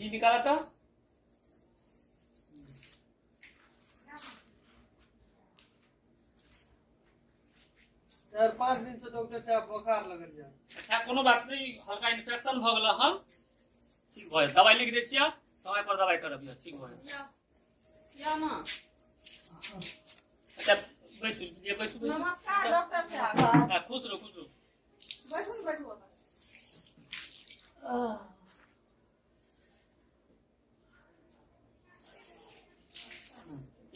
जी निकाला तऽ। 4-5 दिन से डॉक्टर साहब बोखार लगल या। अच्छा कोनो बात नहीं, हल्का इन्फेक्शन भ गेल हन, ठीक भ जायत। दवाई लिख दै छियै, समय पर दवाई करबियौ, ठीक भ जायत। या या ना। अच्छा बैसू, ये बैसू, बैसू। नमस्कार डॉक्टर साहब। हाँ, खुश रहो, खुश रहो। बैठू ने, बैठू।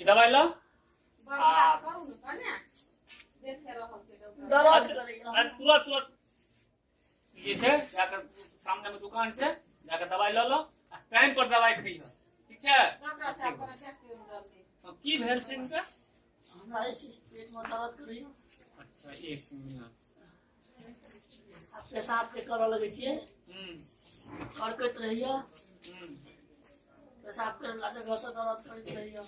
ई दवाई लो। बर्दाश्त करू ने कने, देखे रहल छै डॉक्टर। दर्द करैया। आ तुरंत तुरंत जे छै जाकर सामने में दुकान छै, जाकर दवाई लऽ लो आ टाइम पर दवाई खइह, ठीक छै? डॉक्टर साहब कने देख लियौ जल्दी। हँ, की भेल छै हिनका? हमरा जे छै से पेट मे दर्द करैया। अच्छा एक मिनट। आ पेशाब जे करऽ लगै छियै, करकैत रहैया। पेशाब करे वाला जगह से दर्द करैत रहैया।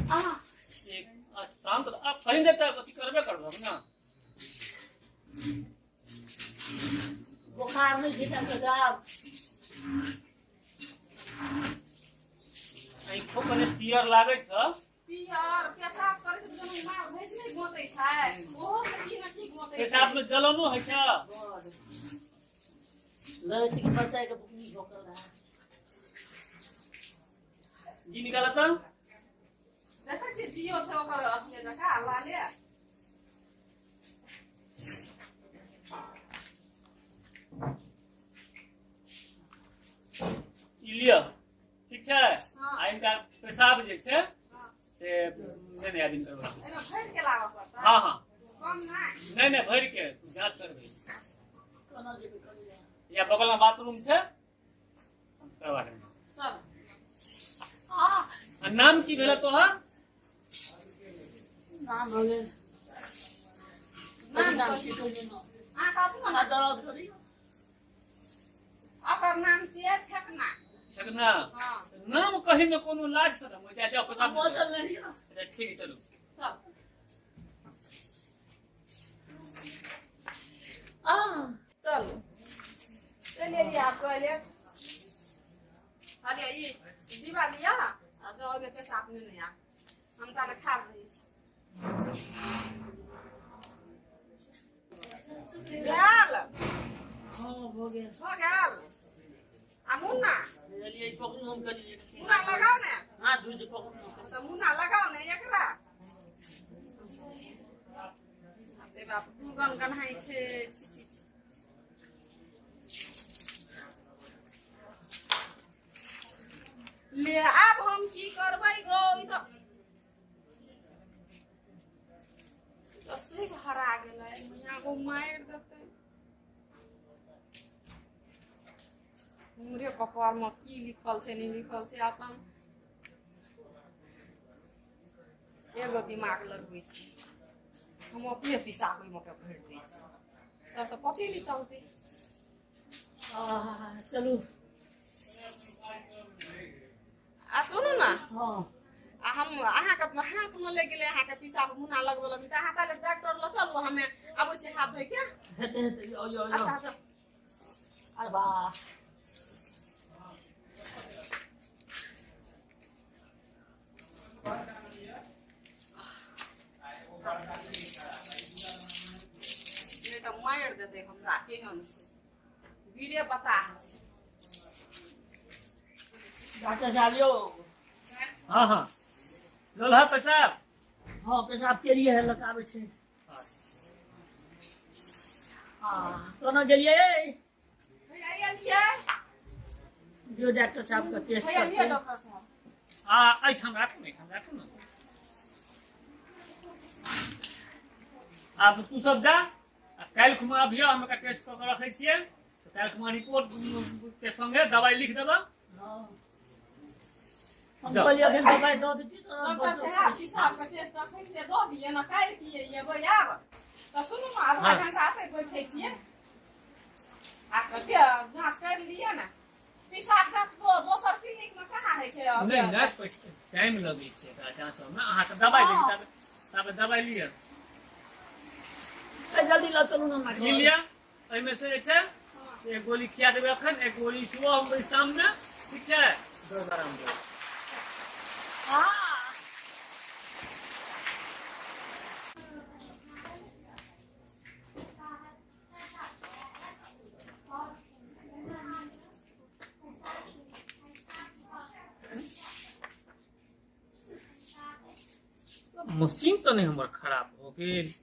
आ एक आ, शांत रह। आ, कहीं देर तक अथी करबे करबह ने। बोखार नहि छै डॉक्टर साहब? आँखो कने पियर लागै छ। पियर पेशाब करै छै तऽ जेना माल भैंस नहि गोतै छै, ओहो से की ने की गोतै छै। पेशाब में जलनो होइ छै। लगै छै कि मरचाइ के बुकनी झोकल रहै। जी निकालत तऽ। देखै छियै जियो छै ओकर अथिये जकाँ लाले। ई लिअ, ठीक छै? हँ। आ हिनका पेशाब जे छै से नहि नया दिन करबा। एहिमे भरि के लाबऽ पड़तै? हँ हँ। कम नहि? नहि नहि, भरि के जाँच करबै। कोना जेबै करैया? या बगल में बाथरूम छै, करवा देबै। चल। आ आ नाम की भेल तोहर? नाम भऽ गेल नाम नाम कथी? की कहलियै नाम? अहाँके अपनो हमरा नाम? दर्द करैया। ओकर नाम छियै फेकना। ठेकना? हँ। नाम कही में कोनो लाज शरम होइ छै? जाओ पेशाब। बोतल नहीं यऽ। अच्छा ठीक है, चलू। चल। आ चलू, चलि एलियै आब टॉयलेट। कहलियै ई डिब्बा लिअ आ जाउ, ओहिमे पेशाब नेने आब, हम ताले ठाढ़ रहै छी। भेल? हँ, भऽ गेल। भऽ गेल। आ मुन्ना? बुझलियै, पकड़ू, हम कनि। मुन्ना लगाउ ने। हाथ धोइ छै, पकड़ू। तऽ मुन्ना लगाउ ने एकरा। बाप रे बाप, दुर्गंध गन्हाइ छै, छी छी छी। ले आब हम की करबै गो? ई तऽ सुइख हरा गेलै। मैया गो, मारि देतै। हमरे कपारमे की लिखल छै, नहि लिखल छै अपन। एगो दिमाग लगबै छी, हम अपने पिसाब ओहिमे के भरि दै छी, तब तऽ पते नहि चलतै। आहा, चलू। आ सुनू ने। हँ। आ हम अहाँके हाथमे लागि गेलै, अहाँके पिसाब मुना लगबऽ लगलै, तऽ अहाँ ताले डॉक्टर लग चलू, हमे आबै छी हाथ धोइके। हेतै हेतै, आउ आउ। अच्छा आउ। अच्छा। अरे वाह। नहि तऽ मारि देतै हमरा। केहन छै, वीरे बताह छै। डॉक्टर साहब यौ। हँ हँ, लोलहा पेशाब? हँ, पेशाब केलियै है, लऽ आबै छै। हँ, कोना गेलियै? भैया एलियै? जो डॉक्टर साहब के टेस्ट भैया लिअ करतै। डॉक्टर साहब। आ एहिठाम राखू ने, एहिठाम राखू ने। आब तू सब जा आ काल्हि खुमा अबियौ, हम एकरा टेस्ट कऽ के रखै छियै, तऽ काल्हि खुमा रिपोर्ट के संगे दवाई लिख देबऽ। हँ, हम जाउ। कहलियै अखन दबाइ दऽ देती तऽ डॉक्टर साहब, पिसाब के टेस्ट अखन से दऽ दियै ने, काल्हि की एबै आब तऽ। सुनू ने, आधा हँ। घंटा एतै बैठै छियै आ के जाँच कर लिअ ने पिसाब के। दोसर क्लिनिक में कहाँ होइ छै? नहि नहि, टाइम लगै छै एकरा जाँचमे। अहाँके दबाइ दै छी, ताबे ताबे दबाइ लिअ। ए, जल्दी लऽ चलू ने हमरा ई घर। लिअ, एहिमे से जे छै से एक गोली खिया देबै अखन, एक गोली सुबह हम शाममे, ठीक छै? दर्द आराम देबै। हाँ। मशीन तऽ नहि हमर खराब भऽ गेल?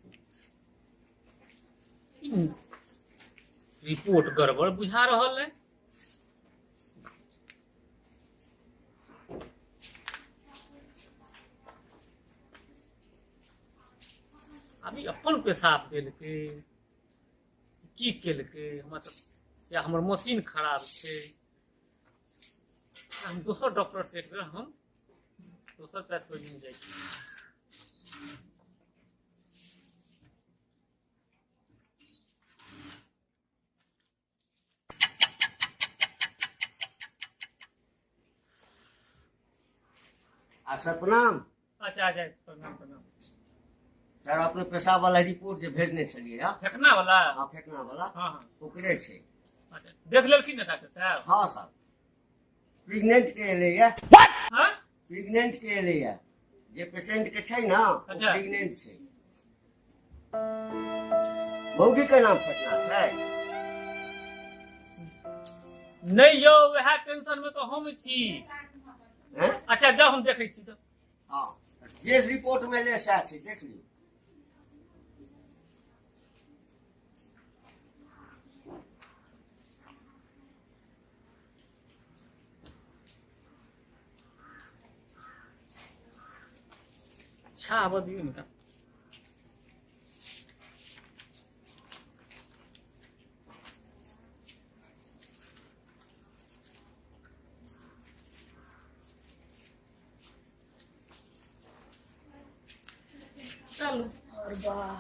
ई रिपोर्ट गड़बड़ बुझा रहल है। अभी अपन पेशाब देलकै, की केलकै? हमरा तऽ या हमर मशीन खराब छै। हम दोसर डॉक्टर से एक बेर, हम दोसर पैथोलॉजी में जाइ छी। आ सर, प्रणाम। अच्छा अच्छा, प्रणाम प्रणाम। सर, अपने पेशाब वाला रिपोर्ट जे भेजने छलियै हँ। फेकना वाला? हाँ, फेकना वाला। हाँ हाँ। ओकरे छै। अच्छा, देख लेलखिन ने डॉक्टर साहब? हाँ सर, प्रेग्नेंट के एलैया। हाँ। प्रेग्नेंट के एलैया, जे पेशेंट के छै ना, ओ प्रेग्नेंट छै। मौगी के नाम फेकना छै। नहि यौ, वएह टेंशन में तो हम छी। हैं? अच्छा जाउ, हम देखै छी तऽ। हाँ, जे रिपोर्ट में एलै सएह छै, देख लियौ। अच्छा, आबऽ दियौ ने तऽ। चलू। और वाह।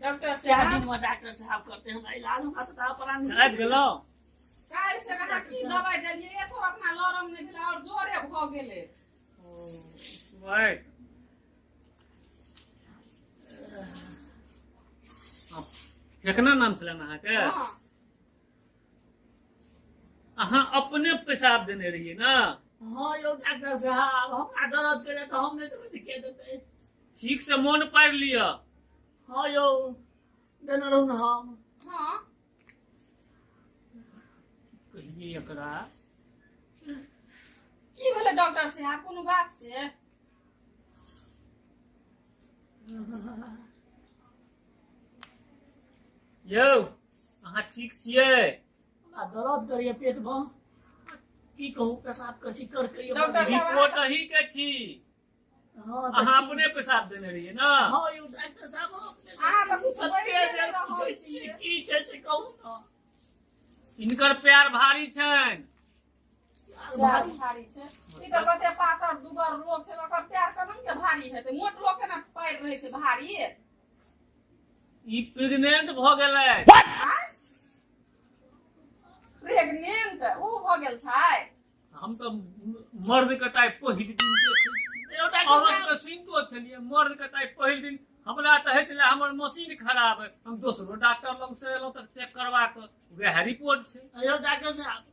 डॉक्टर क्या साहब। दिन में डॉक्टर साहब करते हैं इलाज, हमरा तो पता नहीं। आबि गेलहुँ? काल्हि से अहाँ की दवाइ देलियै, एको अपना लरम नहि भेलै आओर जोरे भऽ गेलै। राइट। केकना नाम छलनि अहाँके? हँ। अहाँ अपने पेशाब देने रहियै ने? हाँ यौ डॉक्टर साहब, हमरा दर्द करे तऽ हम नहि देबै तऽ के देतै? ठीक से मोन पारि लिअ। हाँ यौ, देने रहू ने हम। हँ। कहियै एकरा। की भेलै डॉक्टर साहब, कोनो बात से? यौ, अहाँ ठीक छियै? हमरा दर्द करैए पेटमे, की कहू, पेशाब कर छी कर करिए। डॉक्टर साहब, रिपोर्ट अही के छी। हाँ तऽ अहाँ अपने पेशाब देने रहियै ने? हाँ यौ डॉक्टर साहब, हम अपने अहाँ तऽ कुछ कते बजिते बेर नहि रहल पूछै छियै। छियै, की छै से कहू ने। हिनकर प्यार भारी छनि। प्यार भारी छै? ई तऽ कते पातर दुबर लोक छै, ओकर प्यार केना के भारी हेतै? मोट लोक के ने पैर रहै छै भारी। ई प्रेग्नेंट भऽ गेलै। प्रेग्नेंट ओ भऽ गेल छै? हम तऽ मर्द के ताइ पहिल दिन देखै छी। यौ डॉक्टर औरत साहब के सुनितो छलियै, मर्द के ताइ पहिल दिन। हमरा तऽ होइ छलै हमर मशीन खराब है। हम दोसरो डॉक्टर लग से एलहुँ तऽ चेक करवा कऽ वएह रिपोर्ट छै। यौ डॉक्टर साहब,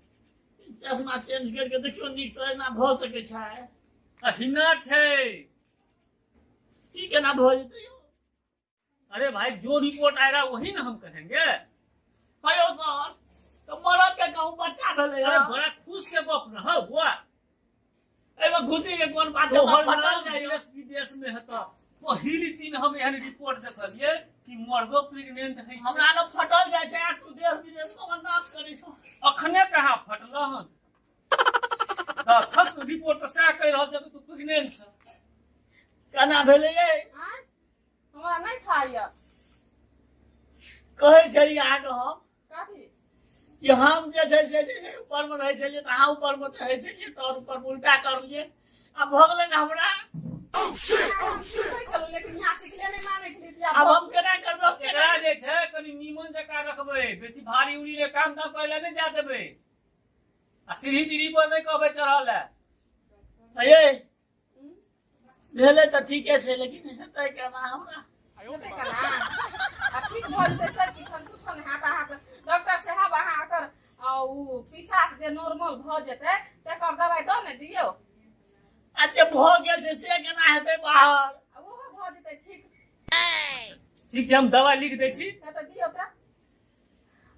चश्मा चेंज करके देखियौ नीक से, एना भऽ सकै छै? अहिना छै। की केना भऽ जेतै यौ? अरे भाई, जो रिपोर्ट आएगा वही ना हम कहेंगे। हाँ यौ सर, तऽ मरद के कहूँ बच्चा भेलै? अरे हँ। बड़ा खुश के गप न है बुआ। एहिमे खुशी के कोन बात है? तोहर फटल नाम जाइ यौ। देश विदेश में हेतऽ। पहिल दिन हम एहन रिपोर्ट देखलियै कि मर्दो प्रेग्नेंट है। हमरा लग फटल जाइ छै आ तू देश विदेश में नाम करै छौ। अखने कहाँ फटल हन? तऽ फर्स्ट रिपोर्ट तऽ सएह कहि रहल छै कि तू प्रेग्नेंट छ। केना भेलै यै? आँय? हमरा नहि खाइए। कहै छलियै अहाँके हम कथी? कि हम जे छै से जे छै ऊपरमे रहै छलियै तऽ अहाँ ऊपरमे चढ़ै छलियै, तऽ ऊपर उल्टा करलियै आ भऽ गेलै ने हमरा। हम सिखै छलहुँ, लेकिन यहाँ सिखले नहि मानै छलियै तऽ आब हम केना करबै, हम केना? एकरा जे छै कनि नीमन जकाँ रखबै, बेसी भारी उरी ले काम ताम करै लए नहि जा देबै आ सीढ़ी तीढ़ी पर नहि कहबै चढ़ऽ लए। ये भेलै तऽ ठीके छै, लेकिन हेतै केना हमरा? हेतै केना आ ठीक भऽ जेतै सब किछु, कुछो नहि हैत अहाँके। डॉक्टर साहब, अहाँ एकर उ पिसाब जे नॉर्मल भऽ जेतै तकर दवाइ दऽ ने दियौ। आ जे भऽ गेल छै से केना हेतै बाहर? आ ओहो भऽ जेतै ठीक। ठीक छै, हम दवाइ लिख दै छी। तऽ दियौ। तऽ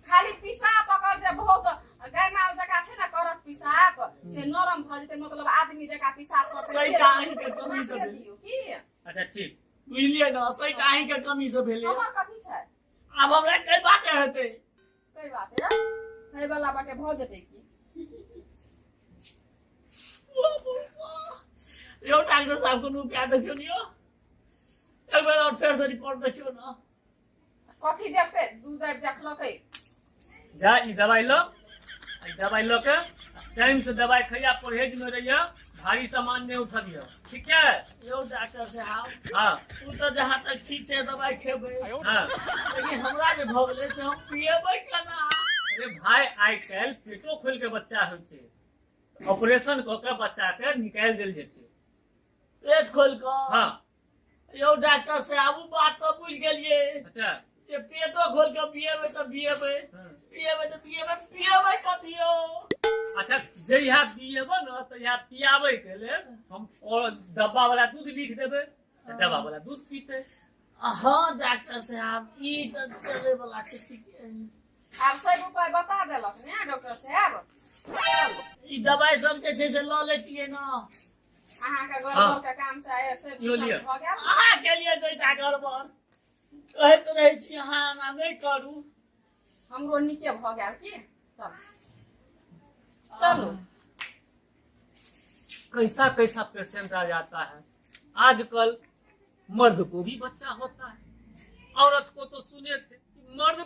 खाली पिसाब पकड़ जे बहुत गाय माल जकाँ छै ने करत पिसाब, से नरम भऽ जेतै, मतलब आदमी जकाँ पिसाब करतै। सही अहींके कमी से भेल। दियौ की? अच्छा ठीक। बुझलियै ने, सही अहींके कमी से भेलै। हमर कथी छै? आब हमरा कई बाटे हेतै? कई बाटे है वाला बाटे भऽ जेतै की। यौ डॉक्टर साहब, कोनो उपाय देखियौ ने यौ, एक बेर और फेर से रिपोर्ट देखियौ ने। कथी देखतै? दूध आबि देखलकै। जा, ई दवाइ ल, ई दवाइ लऽ के टाइम से दवाइ खैया, परहेज में रहिया, भारी सामान नहीं उठबिया, ठीक छै? यौ डॉक्टर साहब। हाँ। ओ तऽ जहाँ तक ठीक छै, दवाइ खेबै। लेकिन हमरा जे भऽ गेलै से हम पिएबै केना? अरे भाई, आइ काल्हि पेटो खोलि के बच्चा होइ छै, ऑपरेशन कऽ के बच्चा के निकालि देल जेतै। पेट खोलि कऽ? हाँ। यौ डॉक्टर साहब, ओ बात तऽ बुझि गेलियै जे पेटो खोलि कऽ पिएबै तऽ पिएबै। पिएबै तऽ पिएबै, पिएबै कथियो? अच्छा, जहिया पिएबो ने तहिया पियाबै के लेल हम और डब्बा वाला दूध लिख देबै, तऽ डब्बा वाला दूध पीते। हाँ डॉक्टर साहब, ई तऽ चले वाला छै, ठीके। आब सब उपाय बता देलक ने डॉक्टर साहब, चलू। ई दवाइ सब जे छै से लऽ लेतियै ने। अहाँके गड़बड़ के काम से आय से इहो लिअ। भऽ गेल। अहाँ के लिए सबटा गड़बड़, कहैत रहै छी अहाँ एना नहि करू। हमरो नीके भऽ गेल की। चलू चलू। कैसा कैसा पेशेंट आ जाता है आजकल। मर्द को भी बच्चा होता है, औरत को तो सुने थे कि मर्द